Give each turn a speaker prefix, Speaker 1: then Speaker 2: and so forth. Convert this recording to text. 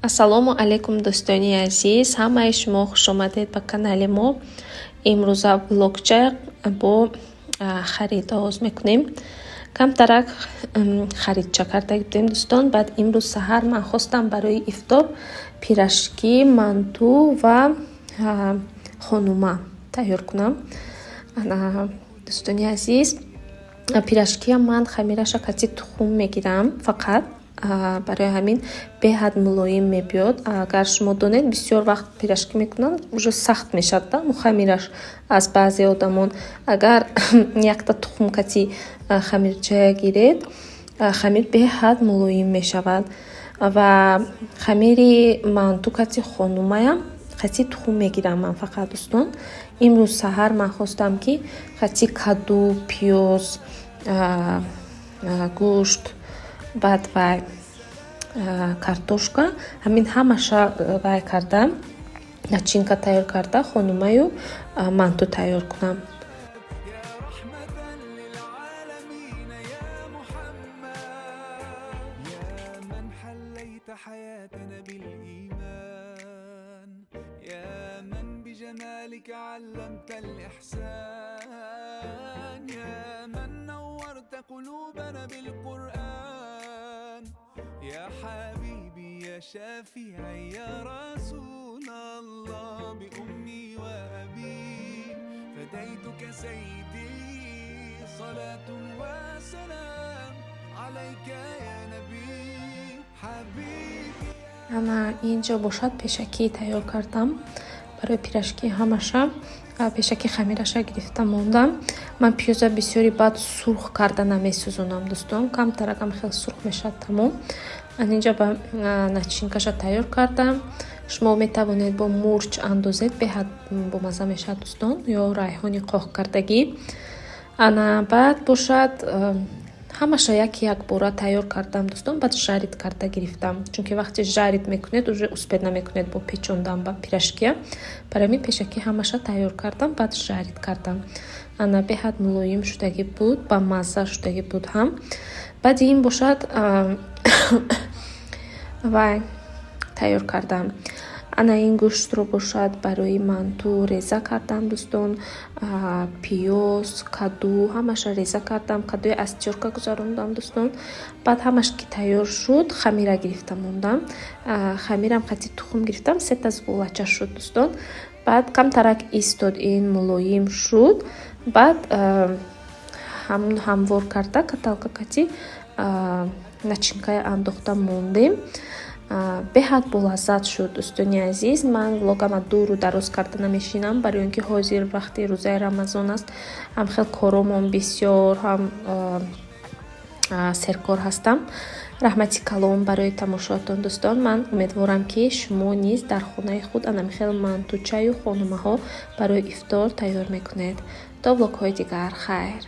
Speaker 1: Ассалому алайкум, дӯстони азиз, ҳамаи шумо хушомадед ба канали мо. Имрӯза влогча бо харид оғоз мекунем. Камтарак харидча карда будем, дӯстон. Баъд имрӯз саҳар ман хостам барои ифтор пирожки, манту ва хонума тайёр кунам. Дӯстони азиз, пирожкиам ман хамираша кати тухм мегирам фақат, барои ҳамин беҳад мулоим мебиёд. Агар шумо донед, бисёр вақт пирожки мекунанд, уже сахт мешавад да хамираш аз баъзе одамон. Агар якта тухм кати хамирчая гиред, хамир беҳад мулоим мешавад. Ва хамири манту кати хонумаям кати тухм мегирам ман фақат, дӯстон. Имрӯз саҳар ман хостам, ки кати каду, пиёз, гӯшт, баъд вай картошка, ҳамин ҳамаша вай карда, начинка тайёр карда, хонумаю манту тайёр кунам.
Speaker 2: يا رحمة للعالمين يا محمد، يا من حليت حياتنا بالإيمان، يا من بجمالك علمت الإحسان، يا من نورت قلوبنا بالقرآن، يا حبيبي، يا شفيعي، يا رسول الله، بأمي وأبي فديتك سيدي، صلاة وسلام عليك يا نبي حبيبي.
Speaker 1: Ана инҷо бошад, пешакӣ тайёр кардам барои пирожки. Ҳамаша пешакӣ хамираша гирифта мондам. Ман пиёза бисёри баъд сурх карда намесӯзонам, дӯстон, камтаракам хеле сурх мешавад, тамом. Ан инҷа ба начинкаша тайёр кардам. Шумо метавонед бо мурч андозед, беҳад бомазза мешавад, дӯстон, ё райҳони қоҳкардагӣ. Ана баъд бошад, ҳамаша яки якбора тайёр кардам, дӯстон. Баъд жарить карда гирифтам, чунки вақте жарить мекунед, уже успеть намекунед бо печондан ба пирожкия. Барои ҳамин пешакӣ ҳамаша тайёр кардам, баъд жарить кардам. Ана беҳад мулоим шудагӣ буд, бамазза шудагӣ буд ҳам. Баъди ин бошад, вай тайёр кардам. Ана ин гӯштро бошад, барои манту реза кардам, дӯстон. Пиёз, каду, ҳамаша реза кардам, кадуи аз тёрка гузарондам, дӯстон. Баъд ҳамаш ки тайёр шуд, хамира гирифта мондам. Хамирам қати тухм гирифтам, сета зуволача шуд, дӯстон. Баъд камтарак истод, ин мулоим шуд. Баъд ҳамун ҳамвор карда, каталка кати начинкая андохта мондем. Беҳад болаззат шуд, дӯстони азиз. Ман влогама дуру дароз карда намешинам, барои он ки ҳозир вақти рӯзаи Рамазон аст, ҳам хел коромон бисёр, ҳам серкор ҳастам. Раҳмати калом барои тамошоатон, дӯстон. Ман умедворам, ки шумо низ дар хонаи худ анами хел мантучаю хонумаҳо барои ифтор тайёр мекунед. То влогҳои дигар, хайр.